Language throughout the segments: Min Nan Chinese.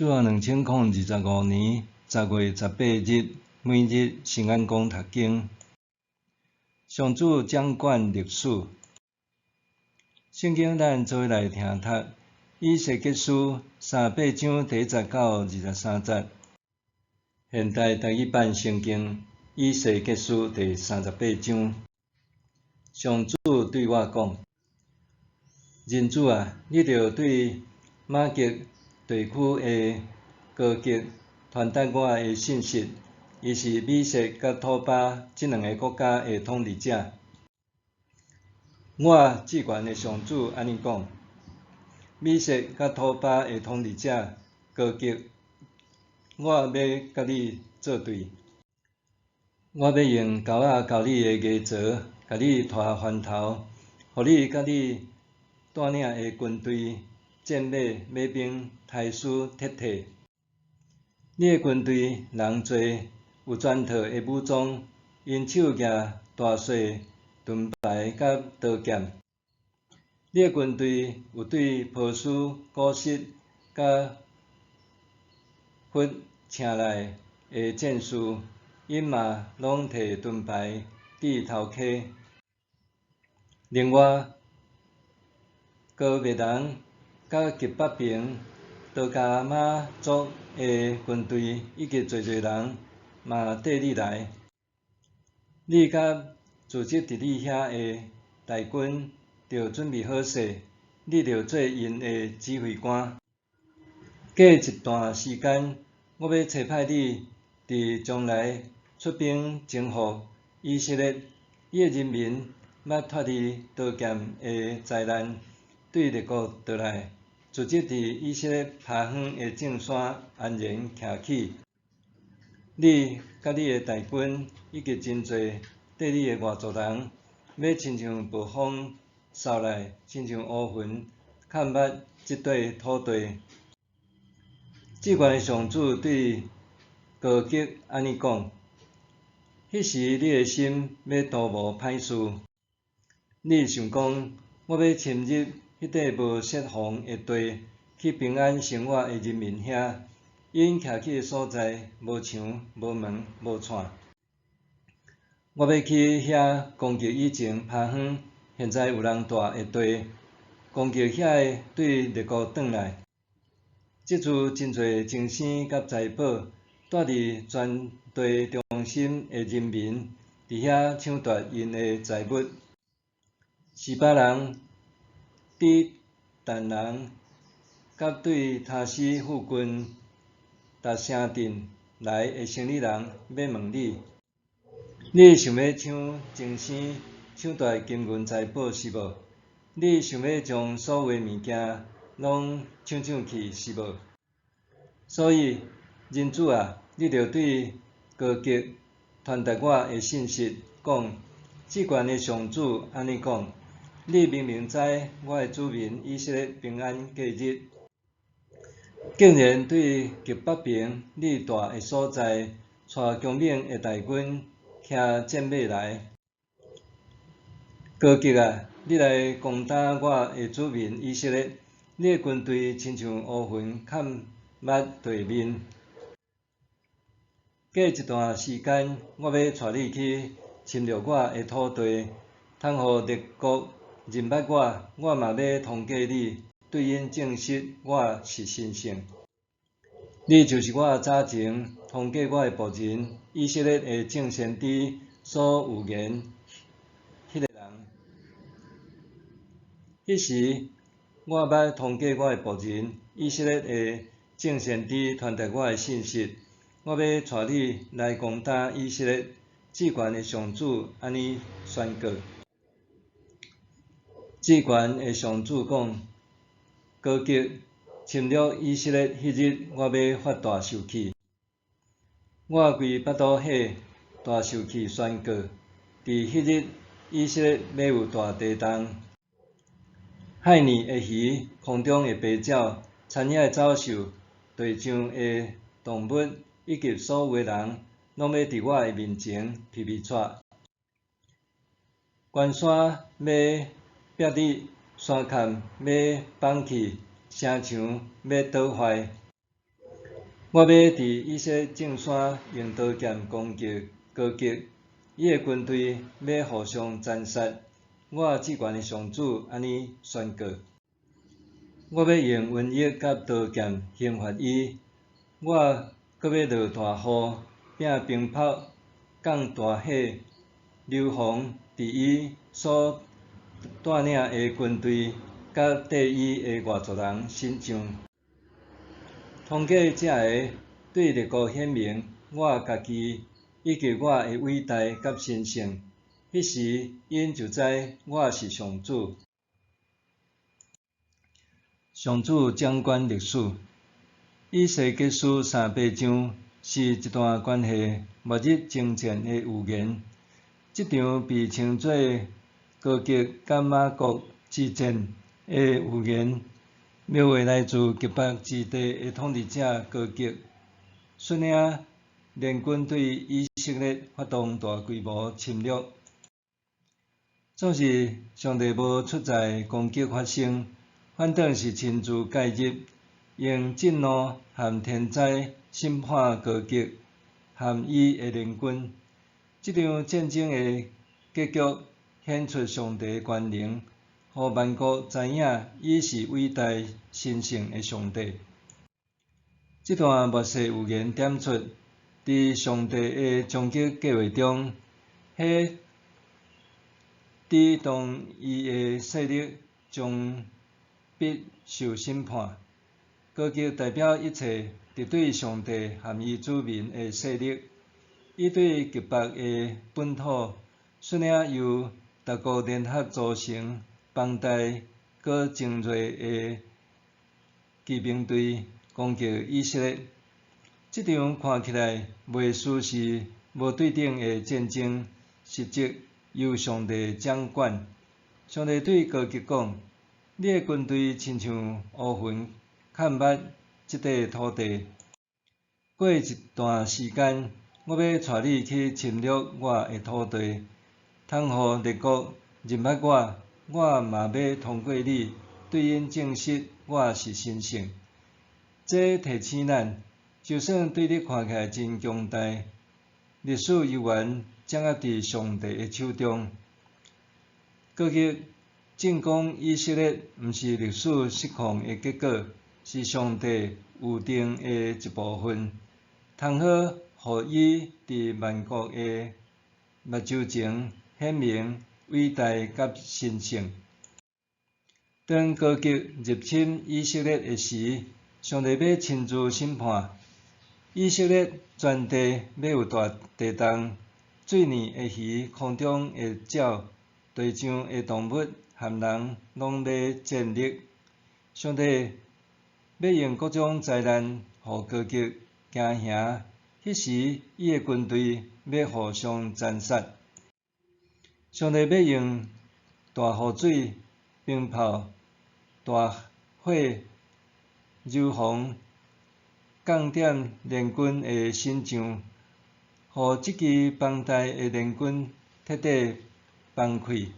主後2025年10月18日，每日新眼光讀經。上主掌管歷史。聖經咱做伙來聽讀以西結書38章第1節到23節。現代台語版聖經以西結書第三十八章。上主對我講：人子啊，你著對瑪各地區的歌革傳達我的信息，伊是米設佮土巴這兩个國家的統治者。我至懸的上主按呢講：米設佮土巴的統治者歌革，我欲佮你做對。我欲用鈎仔勾你的牙槽，共你拖翻頭，予你佮你帶領的軍隊、戰馬、馬兵刣屍撤退。你的軍隊人濟，有全套的武裝，𪜶手舉大細盾牌佮刀劍。你的軍隊有對波斯、古實佮弗請來的戰士，𪜶嘛攏提盾牌佇頭殼。另外，歌篾人佮極北爿多迦瑪族的軍隊以及濟濟人嘛綴你來。你佮聚集佇你遐的大軍，著準備好勢，你著做𪜶的指揮官。過一段時間，我欲差派你佇將來出兵征服以色列，伊的人民欲脫離刀劍的災難，對列國倒來，聚集佇以色列拍遠的眾山安然徛起。你佮你的大軍以及真濟綴你的外族人，欲親像暴風掃來，親像烏雲崁密這塊土地。至懸的上主對歌革按呢講：彼時你的心欲圖謀歹事，你想講：我欲侵入彼塊無設防的地，去平安生活的人民遐，𪜶徛起的所在無牆、無門、無掣。我欲去遐攻擊以前拍遠，現在有人蹛的地，攻擊遐个對列國轉來，積聚真濟精牲佮財寶，蹛佇全地中心的人民，佇遐搶奪𪜶的財物。示巴人、底但人佮對他施附近逐城鎮來的生理人，欲問你：你想欲搶精牲、搶奪金銀財寶是無？你想欲將所有的物件攏搶搶去是無？所以，人子啊，你著對歌革傳達我的信息，講：至懸的上主按呢講：你明明知我的子民以色列平安過日，竟然對極北爿你蹛的所在，帶強猛的大軍，騎戰馬來。歌革啊，你來攻打我的子民以色列，你的軍隊親像烏雲崁密地面。過一段時間，我欲帶你去侵略我的土地，通予列國認捌我，我嘛欲通過你，對𪜶證實我是神聖。你就是我早前通過我的僕人以色列的眾先知所預言彼个人。彼時，我欲通過我的僕人以色列的眾先知傳達我的信息，我欲帶你來攻打以色列，至懸的上主按呢宣告。至懸的上主講：歌革侵略以色列彼日，我欲發大受氣。我規腹肚火，大受氣宣告：佇彼日，以色列欲有大地動。海裡的魚，空中的飛鳥，田野的走獸，地上的動物，以及所有的人，攏欲佇我的面前皮皮掣。關山欲煏裂，山崁欲崩去，城牆欲倒壞。我欲佇以色列眾山用刀劍攻擊歌革，伊的軍隊欲互相殘殺。我至懸的上主按呢宣告。我欲用瘟疫佮刀劍刑罰伊，我閣欲落大雨，摒冰雹，降大火，硫磺佇伊所帶領的軍隊佮綴伊的外族人身上。通過這个對列國顯明我家己以及我的偉大佮神聖，彼時𪜶就知我是上主。上主掌管歷史。以西結書38章是一段關係末日征戰的預言。這場被稱做歌革佮瑪各之戰的預言，描畫來自極北之地的統治者歌革，率領聯軍對以色列發動大規模侵略。總是上帝無出在攻擊發生，反轉是親自介入，用震怒和天災審判歌革和伊的聯軍。這場戰爭的結局顯出上帝的權能，予萬國知影伊是偉大神聖的上帝。這段末世預言點出，佇上帝的終極計畫中，彼抵擋伊的勢力將必受審判。歌革代表一切敵對上帝和伊子民的勢力。伊對極北的本土率領由六國聯合組成龐大閣精銳的騎兵隊攻擊以色列。這場看起來袂輸是無對等的戰爭，實質由上帝掌管。上帝對歌革講：你的軍隊親像烏雲崁密這塊土地。過一段時間，我欲帶你去侵略我的土地，通予列國認捌我，我嘛欲通過你，對𪜶證實我是神聖。這提醒咱，就算對你看起來真強大，歷史猶原掌握佇上帝的手中。歌革進攻以色列，毋是歷史失控的結果，是上帝預定的一部分，通好予伊佇萬國的目睭前顯明偉大佮神聖。當歌革入侵以色列的時，上帝欲親自審判以色列全地，欲有大地動，水裡的魚，空中的鳥，地上的動物和人攏欲戰慄。上帝欲用各種災難予歌革驚嚇，彼時伊的軍隊欲互相殘殺。上帝欲用大雨水、冰雹、大火、硫磺降點聯軍的身上，予這支龐大的聯軍徹底崩潰。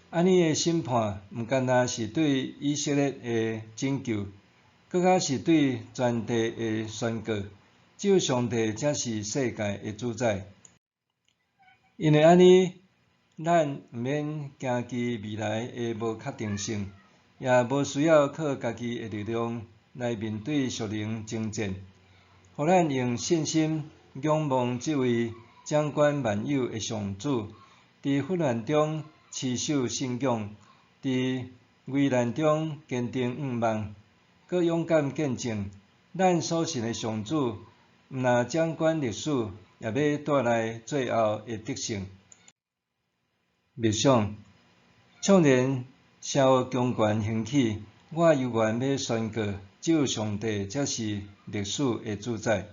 按呢的審判，毋干焦是對以色列的拯救，閣較是對全地的宣告：只有上帝才是世界的主宰。因為按呢，咱毋免驚懼未來的無確定性，也無需要靠家己的力量來面對屬靈征戰。予咱用信心仰望這位掌管萬有的上主，佇混亂中持守信仰，佇危難中堅定向望，閣勇敢見證，咱所信的上主，毋但掌管歷史，也欲帶來最後的得勝。默想，縱然邪惡強權興起，我猶原欲宣告，只有上帝才是歷史的主宰。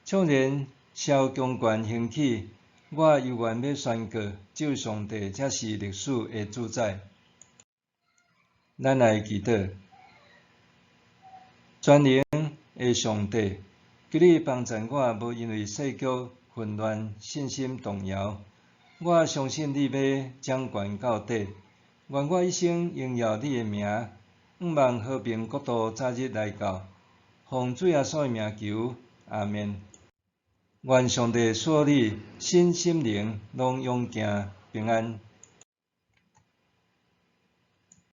縱然邪惡強權興起，我猶原欲宣告，只有上帝才是歷史的主宰。咱來祈禱，全能的上帝，求你幫助我，無因為世局混亂，信心動搖。我相信你欲掌權到底，願我一生榮耀你的名，向望和平國度早日來到，予奉主耶穌的名求，阿們。願上帝賜你身心靈攏勇健平安。